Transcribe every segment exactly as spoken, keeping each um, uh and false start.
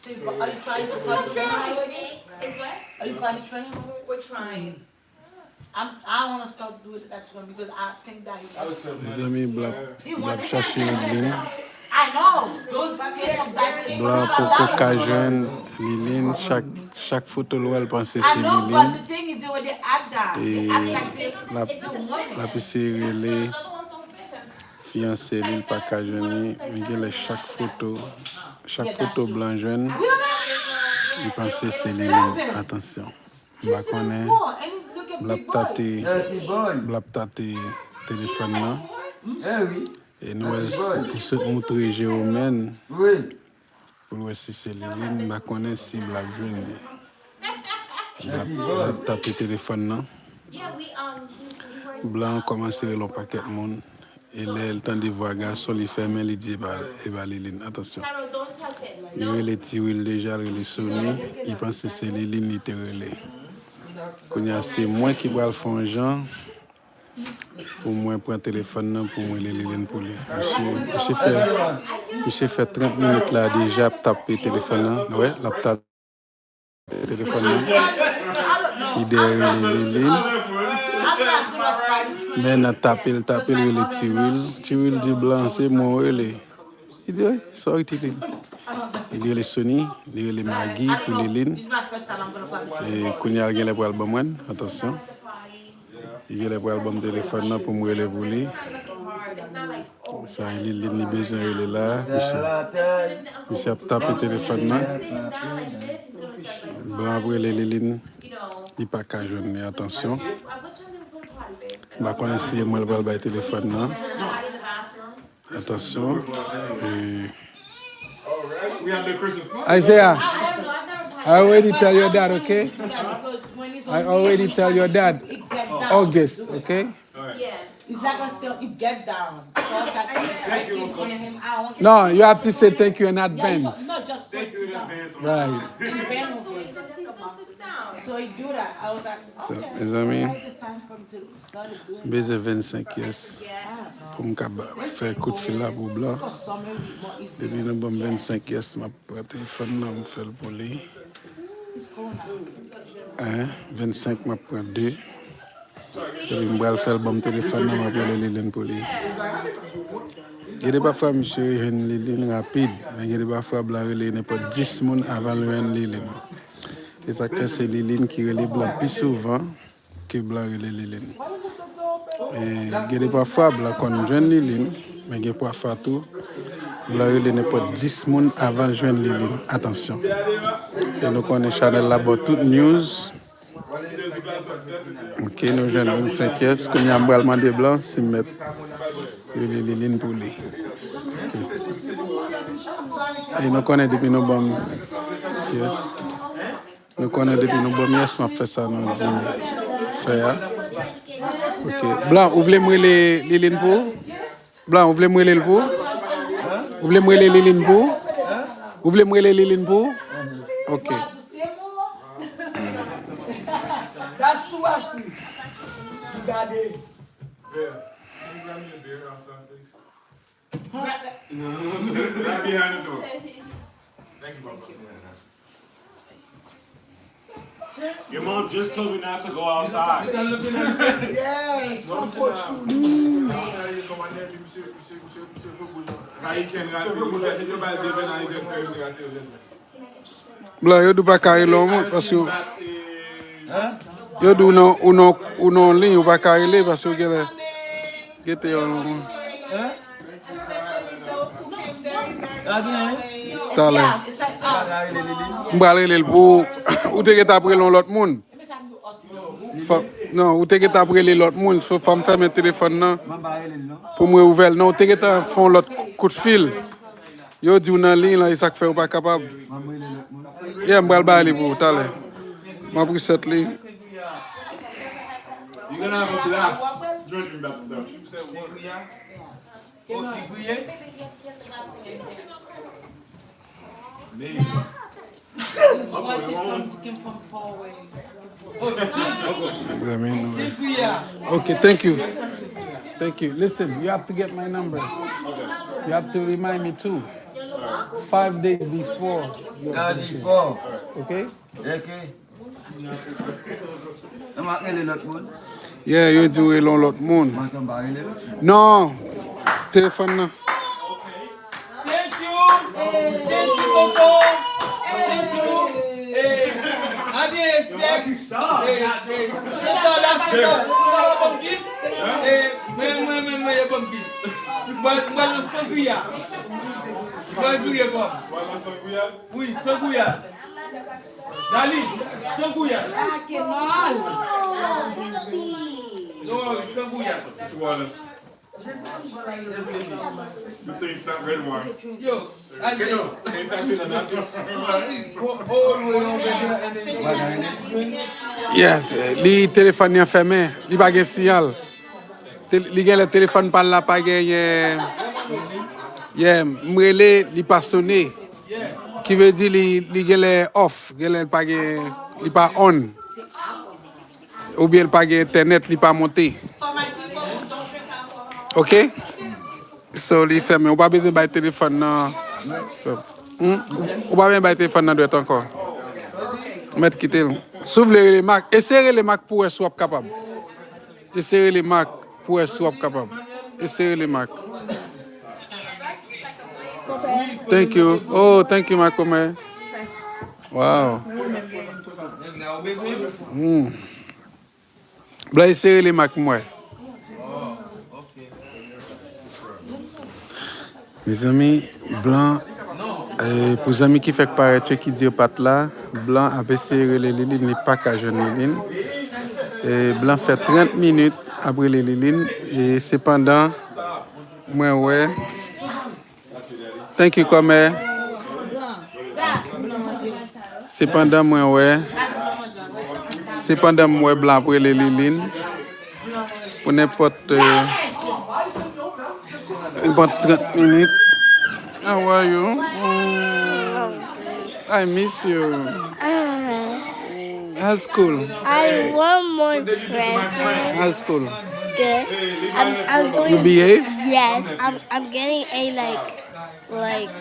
So you, are you trying to start the training already? Is what? Are you planning training already? We're trying. I'm, I want to start doing that one because I think that he Mezanmi, Bla ap, Bla ap chache Lilin. I know. Those kids of that Bla poko ka jwenn Lilin. Chak, chak foto l wè, l panse se Lilin. E l ap, l ap eseye rele fiyanse li, l pa ka jwenn li. Men genlè chak foto, chak foto Bla jwenn, li panse se Lilin. Atansyon. M pa konnen. Bla ap tate, Bla ap tate telefòn nan. E nou wè ki sot moutre Jeromèn pou l wè si se Lilin. M pa konnen si Bla ap jwenn li. Bla ap, Bla ap tate telefòn nan. Bla an kòmanse rele yon pakèt moun. E lè l tande vwa gason, li fèmen, li di, "E pa, e pa Lilin, atansyon." Li rele Ti Wil deja, l rele Sony, li panse se Lilin li te rele. Kounye a, se mwen ki pral fè yon jan pou mwen pran telefòn nan, pou mwen rele Lilin pou li. Misye, misye fè, misye fè trant minit la deja ap tape telefòn nan. Wè, l ap tape telefòn nan. Li dèyè rele Lilin. Men nan tape l, tape l rele Ti Wil. Ti Wil di, "Bla, se mwen w rele." Li di, "Wi, sorry, Ti Wil." Li rele Sony, li rele Magi pou Lilin. E kounye a, l genlè pral ban mwen, atansyon. Li genlè pral ban m telefòn nan pou m rele pou li. Sa e Lilin li bezwen rele la. Misye, misye ap tape telefòn nan. Bla ap rele Lilin, li pa ka jwenn li, atansyon. M pa konnen si e mwen l pral bay telefòn nan. Atansyon. E Isaiah, I already tell your dad, okay? I already tell your dad August, okay? Yeah. He's not gonna stay. You get down. So I was like, I, I keep calling him. I want No, you have to say thank you in advance. No, just Thank you in advance. Right. She been with me. So he do that. I was like, So, okay. Mezanmi, I just signed for him to start doing bezwen that. Vennsenk yes. Yeah. Pou m ka ba, fè kout fil la pou Bla. Depi nou ban m vennsenk yes, m ap pran telefòn nan, m fè l pou li. Hein? Vennsenk, m ap pran de. Epi m pral fè l ban m telefòn nan, m ap rele Lilin pou li. Gen de pafwa misye jwenn Lilin rapid, men gen de pafwa Bla rele nenpòt dis moun avan l jwenn Lilin. Se sa k fè se Lilin ki rele Bla pi souvan ke Bla rele Lilin. E gen de pafwa Bla konn jwenn Lilin, men gen pafwa tou Bla rele nenpòt dis moun avan l jwenn Lilin. Atansyon. E nou konnen chanèl la ba w tout news. Ok, nou jwenn vennsenk yes. Kounye a m pral mande Bla si m mèt rele Lilin pou li. Ok. E nou konnen depi nou ban m yes. Nou konnen depi nou ban m yes, m ap fè sa nou di m fè a. Ok. Bla, ou vle m rele Lilin pou ou? Bla, ou vle m rele l pou ou? Ou vle m rele Lilin pou ou? Ou vle m rele Lilin pou ou? Ok. That's too Ashley. Gade. Right behind the door. Thank you, Papa. Your mom just told me not to go outside. Yes, sa fòt sou li. Ayisyen rate, yo ba l de bèl anivèsè, yo rate, yo rate. Blan, yo di w pa ka rele yon moun, paske w, yo di w nan, ou nan, ou nan yon liy, ou pa ka rele, paske w genlè rete yon moun. Talè. M pral rele l pou ou. Ou te gentan ap rele yon lòt moun. Fò, non, ou te gentan ap rele lòt moun, so fò m fèmen telefòn nan pou mwen ouvè l. Non, ou te gentan fè yon lòt kout fil. Yo di w nan liy lan, e sa k fè ou pa kapab. Yeah, m pral bay li pou ou talè. M ap reset li. You're gonna have a blast drinking that stuff. Amazing. Okay, thank you. Thank you. Listen, you have to get my number. You have to remind me too. Five days before your birthday. Okay? Eke. Nan m ap rele lòt moun. Yeah, yo di w rele yon lòt moun. Manke m pa rele lòt moun. Non. Telefòn nan. Thank you. Thank you, tonton. Thank you. Eh, adi respect. Eh, eh, se pa la, se pa, se pa la banm gift. Eh, mwen, mwen, mwen, mwen, ye banm gift. Mwen, mwen, le sangria. Mwen, griye kòm. Wi, sangria. Dali, san gouyad. Don't worry, san gouyad. Yo, Adi. Go all the way over there and then Yeah, li telefòn li an fèmen, li pa gen siyal. Te- Li genlè telefòn pa l la pa genyen. Yeah, m rele, li pa sone. Ki vle di li, li genlè off, genlè li pa gen, li pa on. Oubyen li pa gen entènèt, li pa monte. Ok? So, li fèmen. Ou pa bezwen bay telefòn nan. Hmm? Ou pa bezwen bay telefòn nan dwèt ankò. Mèt kite l. Si w vle rele Mak, eseye rele Mak pou wè si w ap kapab. Eseye rele Mak pou wè si w ap kapab. Eseye rele Mak. Thank you. Oh, thank you, Makomè. Wow. Hmm. Blan eseye rele Mak mwen. Mezanmi, Blan, eh, pou zanmi ki fèk parèt yo ki di yo pa t la, Blan ap eseye rele Liline, li pa ka jwenn Liline. Eh, Blan fè trant minit ap rele Liline, e sepandan, mwen wè, Thank you, kòmè. Sepandan mwen wè, sepandan mwen wè Blan ap rele Liline pou nenpòt, eh, nenpòt trant minit. How are you? Mm, I miss you. High school. I want more presents. High school. Good. I'm, I'm doing. You behave? Yes, I'm, I'm getting a like, like.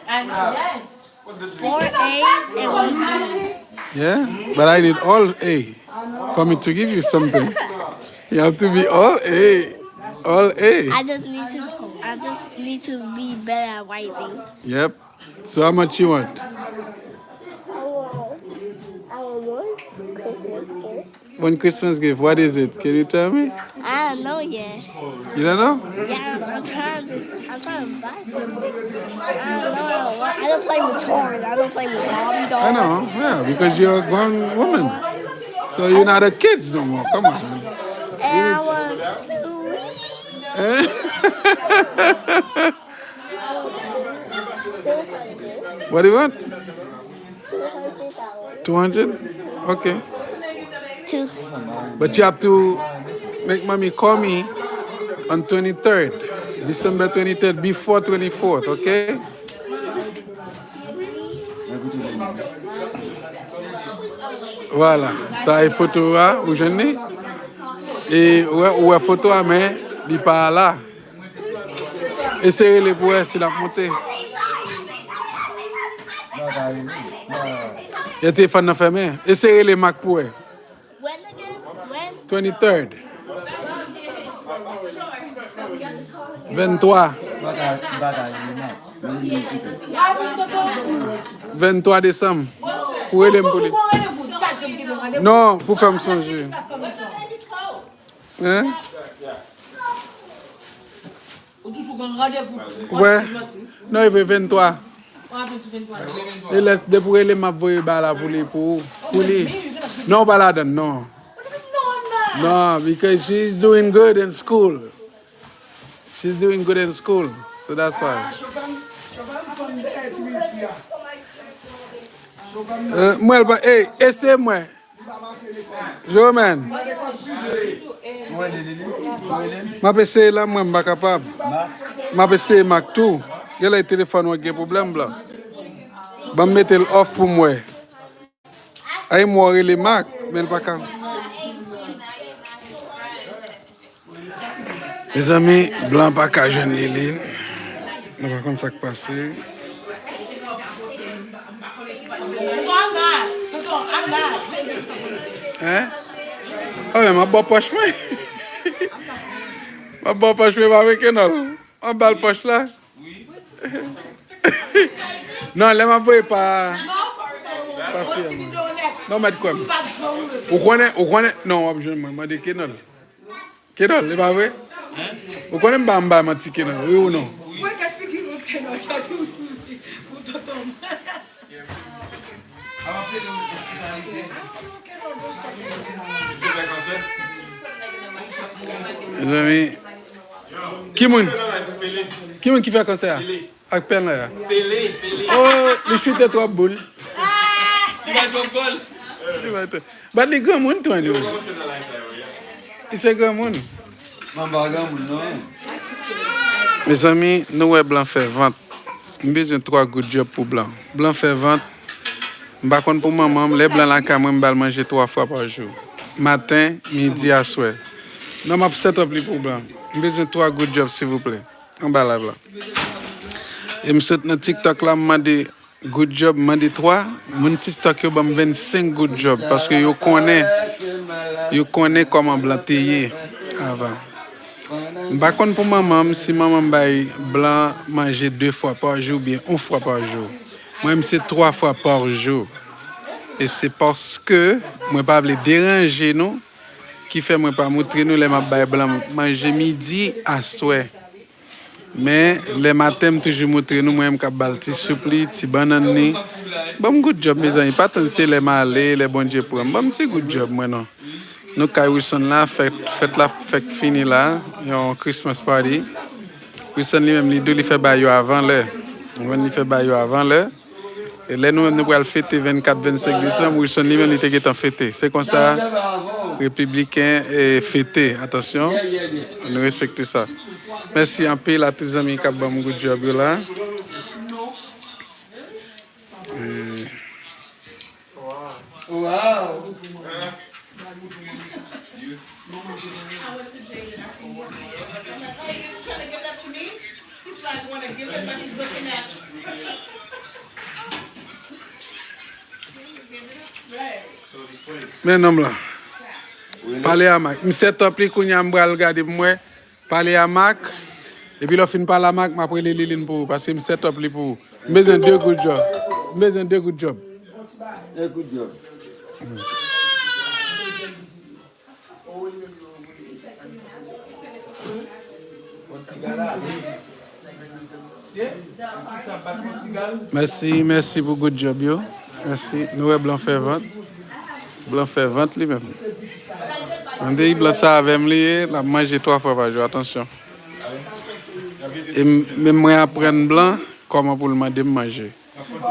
And yes. Four A's and one B. Yeah, but I need all A for me to give you something. You have to be all A. All A. I just need to. I just need to be better at writing. Yep. So how much you want? I want. I want one Christmas gift. One Christmas gift. What is it? Can you tell me? I don't know yet. You don't know? Yeah, I'm, I'm trying to. I'm trying to buy something. I don't know. I don't play with toys. I don't play with Barbie dolls. I know. Yeah, because you're a grown woman, so you're not a kid no more. Come on. And I want two. Eh? What do you want? Two hundred? Okay. Two. But you have to make mommy call me on twenty-third, December twenty-third, before twenty-fourth, okay? Vwala, sa e foto a, ou jwenn li? E ou wè, ou wè foto a, men li pa la. Eseye rele pou wè si l ap monte. Yo, telefòn nan fèmen. Eseye rele Mak pou wè. When again? When? Twenty-third. Venntwa. Venntwa desanm. Ou rele m pou li. Non, pou fè m sonje. Hein? Ou toujou gen randevou. Wè. Non, e vre, venntwa. Ou rapèl tou venntwa. E lè, depi w rele m, m ap voye ba la pou li, pou, pou li. Non, ou pa ladann, non. Non, because she's doing good in school. She's doing good in school. So that's why. Eh, mwen, hey, ese mwen. Jomen. M ap eseye la, mwen, m pa kapab. M ap eseye Mak tou. Genlè telefòn mwen gen pwoblèm, Blan. Ban m mete l off pou m wè. Ay, mwen rele Mak, men l pa ka. Mezanmi, blan pa ka jwenn Liline. Nou pa konn sa k pase. Hein? Ah, men m ap bò pòch mwen. M ap bò pòch mwen, pa vre, Kenòl. Anba l pòch la. Non, lè m ap voye pa, pa fi a, mwen. Non, mèt kwè m. Ou konnen, ou konnen, non, w ap jwenn mwen, mande Kenòl. Kenòl, e pa vre? Ou konnen m pa, m pa manti Kenòl, wi ou non? Mwen gad figi nou Kenòl, gad ou, ou tonton. Mezanmi, ki moun? Ki moun ki fè kansè a? Ak pèn la a? Pele, Pele. Oh, li choute twòp boul. Li bay twòp gòl. Li bay twòp. Bat li granmoun tou, anyway. Li se granmoun. Manba granmoun, non. Mezanmi, nou wè blan fè vant. M bezwen twa goud djòb pou blan. Blan fè vant. M pa konn pou manman m, lè blan lakay mwen, m ba l manje twa fwa pa jou. Maten, midi, aswè. Non, m ap set up li pou blan. M bezwen twa goud djòb, silvouplè. Anba live la. E m sot nan TikTok la, m mande goud djòb, m mande twa. Moun TikTok yo ban m vennsenk goud djòb, paske yo konnen, yo konnen kòman blan te ye avan. M pa konn pou manman m, si manman m bay blan manje de fwa pa jou oubyen yon fwa pa jou. Mwen, m se twa fwa pa jou. E se paske mwen pa vle deranje nou ki fè mwen pa moutre nou lè m ap bay blan manje midi, aswè. Men, lè maten, m toujou moutre nou, mwen menm k ap ba l ti soup li, ti bannann li. Ban m goud djòb, mezanmi. Pa tann se lè m ale, lè Bondye pran m. Ban m ti goud djòb, mwen, non. Nou kay Wilson la, fèt, fèt la fèk fini la. Yon Christmas party. Wilson li menm, li di w li fè bagay yo avan lè. Ou konprann, li fè bagay yo avan lè. E lè nou menm nou pral fete vennkat, vennsenk desanm, Wilson li menm li te gentan fete. Se konsa repibliken, e, fete. Atansyon, nou respekte sa. Mèsi anpil a tout zanmi k ap ban m goud djòb yo la. E, Men nonm lan. Pale a Mak. M set up li kounye a, m pral gade pou m wè. Pale a Mak. Epi lè w fin pale a Mak, m ap rele Liline pou ou, paske m set up li pou ou. M bezwen de goud djòb. M bezwen de goud djòb. De goud djòb. Mèsi, mèsi pou goud djòb yo. Mèsi. Nou wè blan fè vant. Blan fè vant li menm. Andeyi blan sa avè m li ye, l ap manje twa fwa pa jou. Atansyon. E m, men mwen aprann blan kòman pou l mande m manje.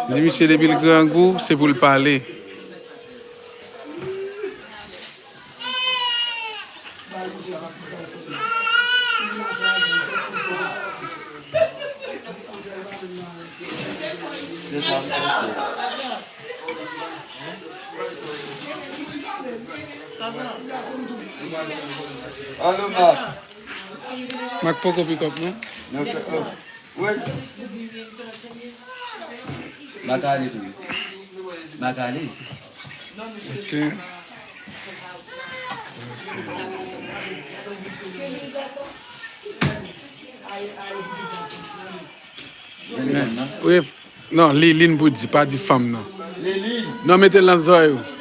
Di misye depi l grangou, se pou l pale. Alo, Mak. Mak poko pick up, non? Non, oh. Wi. Makale tou. Makale. Ok. Wi, non, Liline pou di, pa di fanm nan. Non, mete l nan zòrèy ou.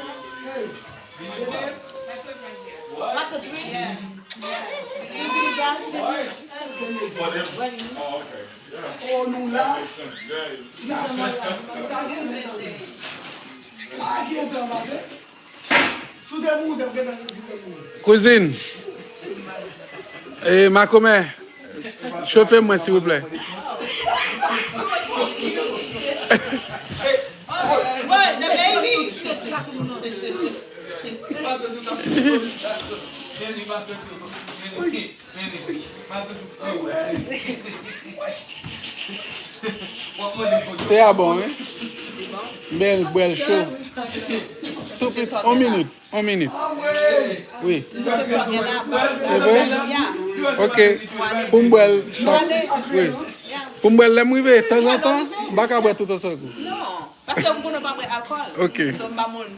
Kouzin, e, makomè, chofe mwen, silvouplè. Te a bon, wi. Bèl, bèl cho. Tou pit, on minit, on minit. Wi. E vre? Ok. Pou m bwè l. Wi. Pou m bwè l lè m rive, tanzantan, m pa ka bwè tout yon sèl kou. Non. Paske m konnen w pa bwè alkòl. Ok. So, m pa moun.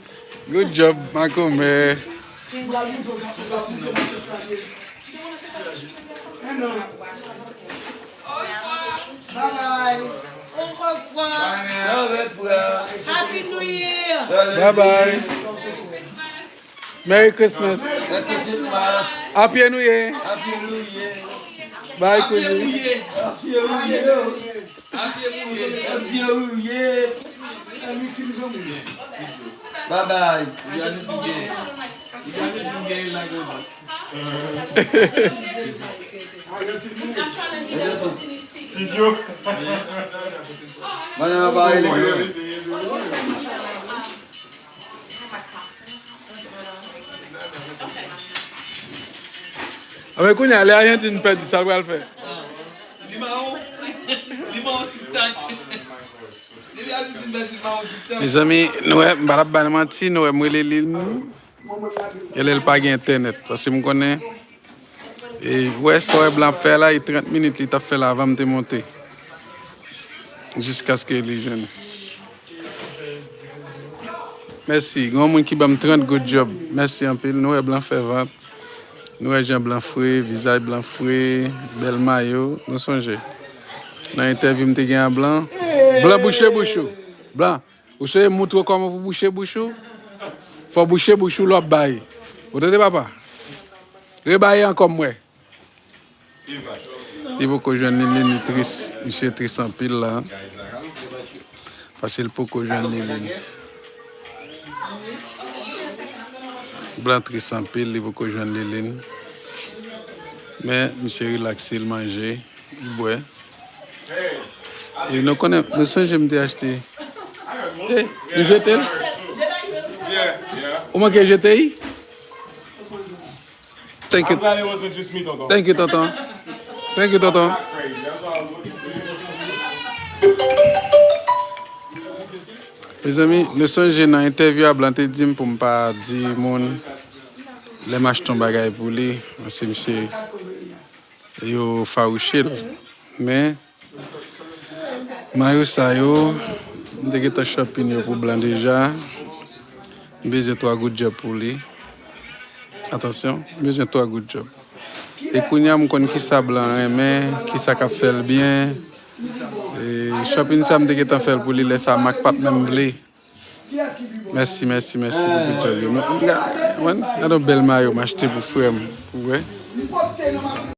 Good job, makomè. Bye bye. Au revoir. Happy New Year. Bye bye. Merry Christmas. Happy New Year. Bye, cousin. Bye bye. Madam ap pale. Anben kounye a, lè Ajantin pèdi, sa l pral fè? Li mawon. Li mawon ti tan. Depi Ajantin pèdi, li mawon ti tan. Mezanmi, nou wè, m pa t ap ba n manti, nou wè, m rele Lilin. E lè l pa gen entènèt, paske m konnen, e, wè, sa w wè Blan ap fè la, e trant minit li t ap fè la avan m te monte. Jiskaske li jwenn. Mèsi. Gen yon moun ki ban m trant goud djòb. Mèsi anpil. Nou wè Blan fè vant. Nou wè jan Blan fre, vizaj Blan fre, bèl mayo. Nou sonje. Nan entèvyou m te gen a Blan. Blan bouche bouch ou. Blan, ou sonje m moutre w kòman pou bouche bouch ou? Fò w bouche bouch ou lè w ap bay. Ou tande, papa? Rebaye ankò m wè. Li poko jwenn Lilin, li tris. Misye tris anpil la. Paske l poko jwenn Lilin. Blan tris anpil, li poko jwenn Lilin. Men, misye rilakse, l manje, li bwè. E nou konnen, nou sonje m te achte. E, nou jete l? Ou manke jete l? Thank you. Thank you, tonton. Thank you, tonton. Mezanmi, nou sonje nan entèvyou a, Blan te di m pou m pa di moun lè m achte yon bagay pou li, paske misye, yo fawouche l. Men, mayo sa yo, m te gentan shopping yo pou Blan deja. M bezwen twa goud djòb pou li. Atansyon, m bezwen twa goud djòb. E kounye a, m konn kisa Blan renmen, kisa k ap fè l byen. E shopping sa, m te gentan fè l pou li, lè sa Mak pa t menm vle. Mèsi, mèsi, mèsi pou goud djòb yo. Men, gade yon bèl mayo m achte pou frè m, ou wè.